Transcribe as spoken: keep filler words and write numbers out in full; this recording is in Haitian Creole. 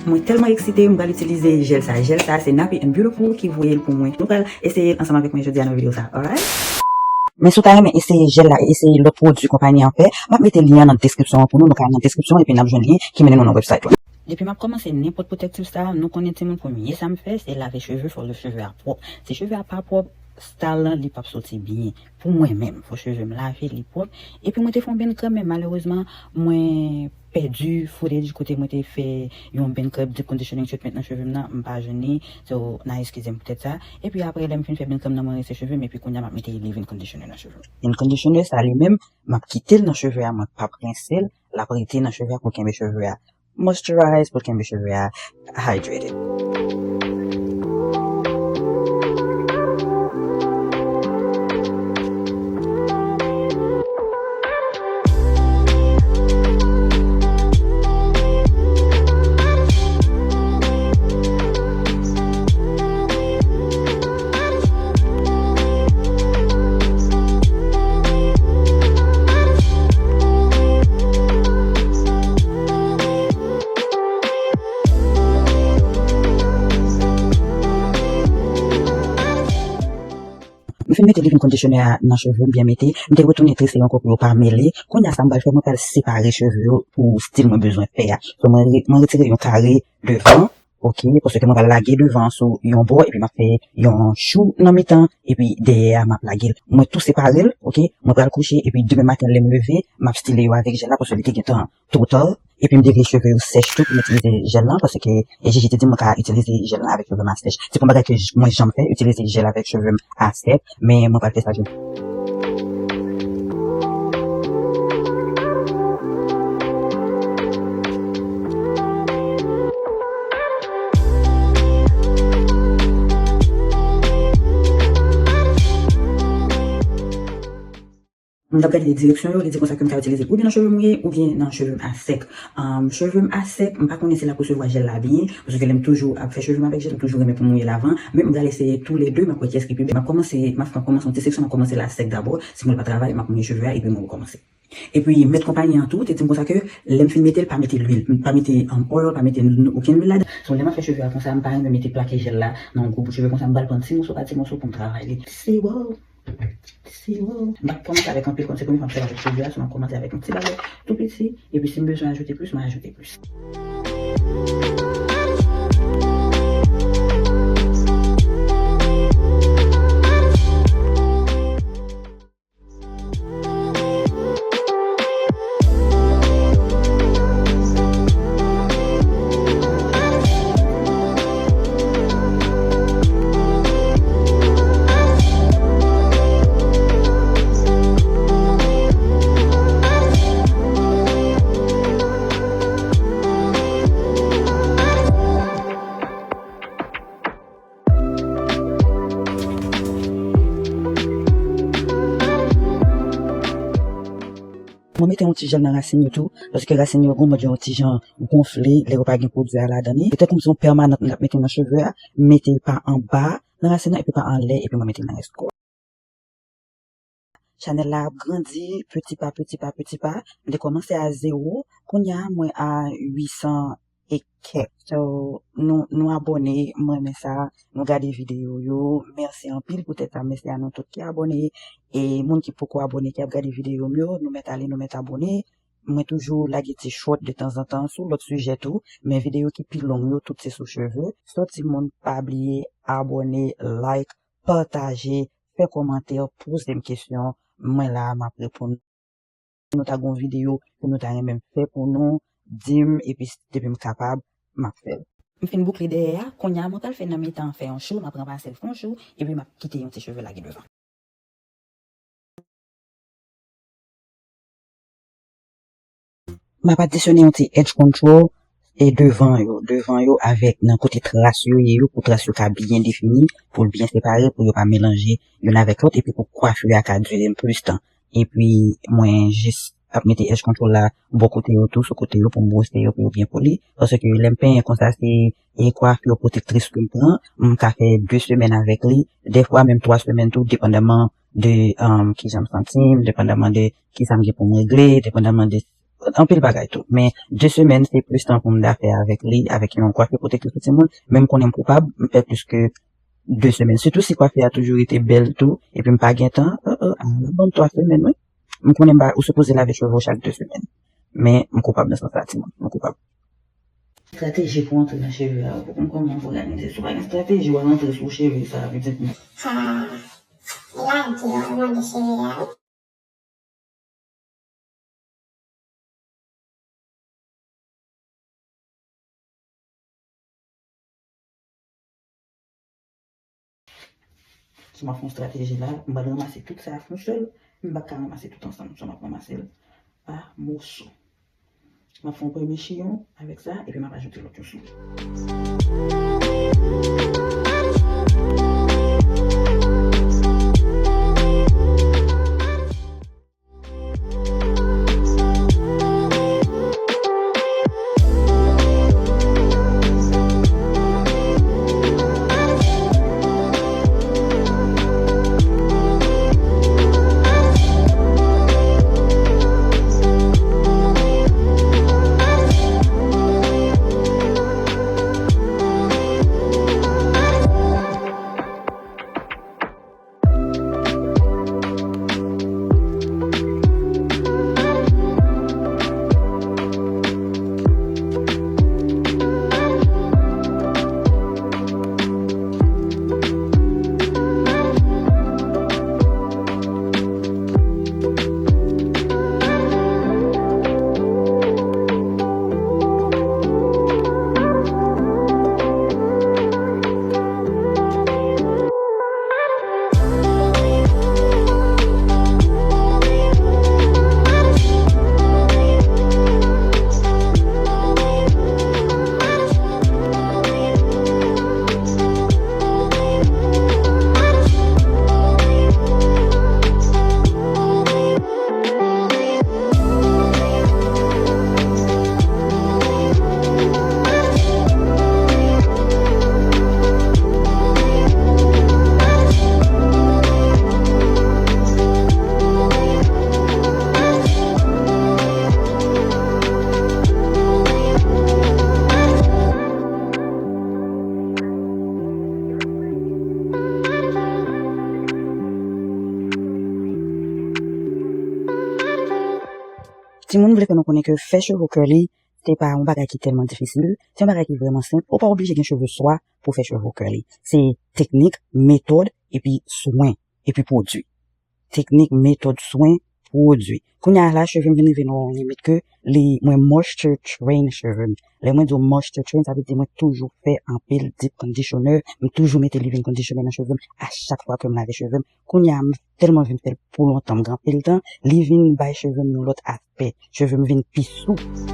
Mwen tèlman eksite, m pral itilize jèl sa. Jèl sa, se Nappy and Beautiful ki voye l pou mwen. Nou pral eseye l ansanm avèk mwen jodi a nan videyo sa, alright? Men si w ta renmen eseye jèl la e eseye lòt pwodui konpayi an fè, m ap mete lyen an nan deskripsyon an pou nou. Nou ka al nan deskripsyon epi n ap jwenn lyen ki mennen nou nan website la. Depi m ap kòmanse nenpòt pwotèktif sa, nou konnen timoun, premye sa m fè, se lave cheve, fò cheve a pwòp. Si cheve a pa pwòp, style lan, li p ap soti byen. Pou mwen menm, fò cheve m lave, li pwòp. Epi mwen te fè yon benn krèm, men malerezman, mwen pèdi footage kote mwen te fè yon benn krèm deep conditioning treatment nan cheve m nan, m pa jwenn li. So, n a eskize m poutèt sa. Epi apre, lè m fin fè benn krèm nan, mwen rense cheve m, epi kounye a m ap mete leave-in conditioner nan cheve m. And conditioner sa li menm, m ap kite l nan cheve a, mwen p ap rense l, l ap rete nan cheve a pou kenbe cheve a moisturize, pou kenbe cheve a hydrated. M fin mete leave-in conditioner a nan cheve m byen mete. M te retounen trese yo ankò pou yo pa mele. Kounye a sa m pral fè, mwen pral separe cheve yo pou stil mwen bezwen fè a. So, mwen re-, mwen retire yon kare devan, oke, paske mwen pral lage devan an sou yon bò, epi m ap fè yon chou nan mitan, epi dèyè a m ap lage l. Mwen tou separe l, oke, mwen pral kouche, epi demen maten lè m leve, m ap style yo avèk jèl la, paske li te gentan twò ta, epi m te vle cheve yo sèch tou pou m itilize jèl lan, paske e Gigi te di m mwen ka itilize jèl lan avèk cheve m a sèch. Se pa yon bagay ke j-, mwen janm fè, itilize jèl avèk cheve m a sèch, men mwen pral fè sa jodi. M t ap gade direksyon yo, li di konsa ke m ka itilize l oubyen nan cheve mouye oubyen nan cheve m a sèk. Ahn, cheve m a sèk, m pa konnen si l ap resevwa jèl la byen, paske lè m toujou ap fè cheve m avèk jèl, m toujou renmen pou m mouye l avan, men m pral eseye tou le de, m ap wè kiyès ki pi byen. M ap kòmanse, m ap fè, kòmanse yon ti seksyon, m ap kòmanse la sèk dabò, si mwen pa travay, m ap mouye cheve a epi mwen rekòmanse. Epi mèt konpayi an tou te di m konsa ke lè m fin mete l, pa mete lwil, pa mete, um, oil, pa mete n-, okenn lwil ladan. So, lè m ap fè cheve a konsa, m pa renmen mete plake jèl la nan yon gwo bout cheve konsa, m pral pran ti moso pa ti moso pou m travay li. Ti siwo, ti siwo. M p ap kòmanse avèk anpil, kòm se premye fwa m sèvi avèk cheve a, so m ap kòmanse avèk yon ti bagay tou piti, epi si m bezwen ajoute plis, m a ajoute plis. Mwen mete yon ti jèl nan rasin yo tou, paske rasin yo gon mòd yo yon ti jan gonfle lè yo pa gen pwodui a ladan li. Petèt kòm se yon pèmanan m t ap mete nan cheve a, m mete pa anba nan rasin nan epi pa anlè, epi mwen mete nan rès kò a. Chanèl la ap grandi peti pa peti pa peti pa. M te kòmanse a zewo, kounye a mwen a ui san e kèk. So, nou, nou abòne, mwen renmen sa, nou gade videyo yo. Mèsi anpil poutèt sa, mèsi a nou tout ki abòne. E moun ki poko abòne, ki ap gade videyo m yo, nou mèt ale, nou mèt abòne. Mwen toujou lage ti short de tanzantan sou lòt sijè tou, men videyo ki pi long yo, tout se sou cheve. So, timoun, pa bliye abòne, like, pataje, fè kòmantè, poze m kesyon, mwen la, m ap reponn. Si nou ta gon videyo ke nou ta renmen m fè pou nou, di m, epi s-, depi m kapab, m ap fè l. M fin boukle dèyè a, kounye a mwen pral fè nan mitan an fè yon chou, m ap ranpase l fè yon chou, epi m ap kite yon ti cheve lage devan. M ap adisyone yon ti edge control e devan yo, devan yo avèk nan kote tras yo ye yo, pou tras yo ka byen defini, pou l byen separe, pou yo pa melanje youn avèk lòt, epi pou kwafi a ka dire m plis tan. Epi mwen jis ap mete edge control la bò kote yo tou, sou kote yo pou m bwose yo pou yo byen poli. Paske lè m penyen konsa, se e kwafi pwotektris ke m pran, m ka fè de semèn avèk li, dèfwa menm twa semèn tou, depandaman de, um, kijan m santi m, depandaman de kisa m gen pou m regle, depandaman de anpil bagay tou. Men de semèn, se plis tan pou m ta fè avèk li, avèk yon kwafi pwotektris pou timoun. Men m konnen m koupab, m fè plis ke de semèn. Sitou si kwafi a toujou rete bèl tou, epi m pa gen tan, euh, euh, ah, ban m twa semèn, wi. M konnen m pa, ou sipoze lave cheve w chak de semèn. Men m koupab nan sans la, timoun. M koupab. Estrateji pou antre nan cheve a, ou konn kòman pou òganize. Si w pa gen estrateji, w al antre sou cheve sa a, pitit mwen. Sa lage yo nan de cheve a, wi. Si m ap fè yon estrateji la, m pral ranmase tout sa a fè yon sèl, m pa ka ranmase tout ansanm, so m ap ranmase l pa moso. M ap fè yon premye chiyon avèk sa, epi m ap ajoute lòt yo sou li. Timoun, m vle fè nou konnen ke fè cheve w curly, se pa yon bagay ki tèlman difisil, se yon bagay ki vrèman senp. Ou pa oblije gen cheve swa pou fè cheve w curly. Se teknik, metòd, epi swen, epi pwodui. Teknik, metòd, swen, pwodui. Kounye a la, cheve m vin rive nan yon limit ke li, mwen moisture train cheve m. Lè mwen di w moisture train, sa vle di mwen toujou fè anpil deep conditioner, m toujou mete leave-in conditioner nan cheve m a chak fwa ke m lave cheve m. Kounye a, m tèlman vin fè l pou lontan, m gen anpil tan, li vin bay cheve m yon lòt aspè. Cheve m vin pi soup.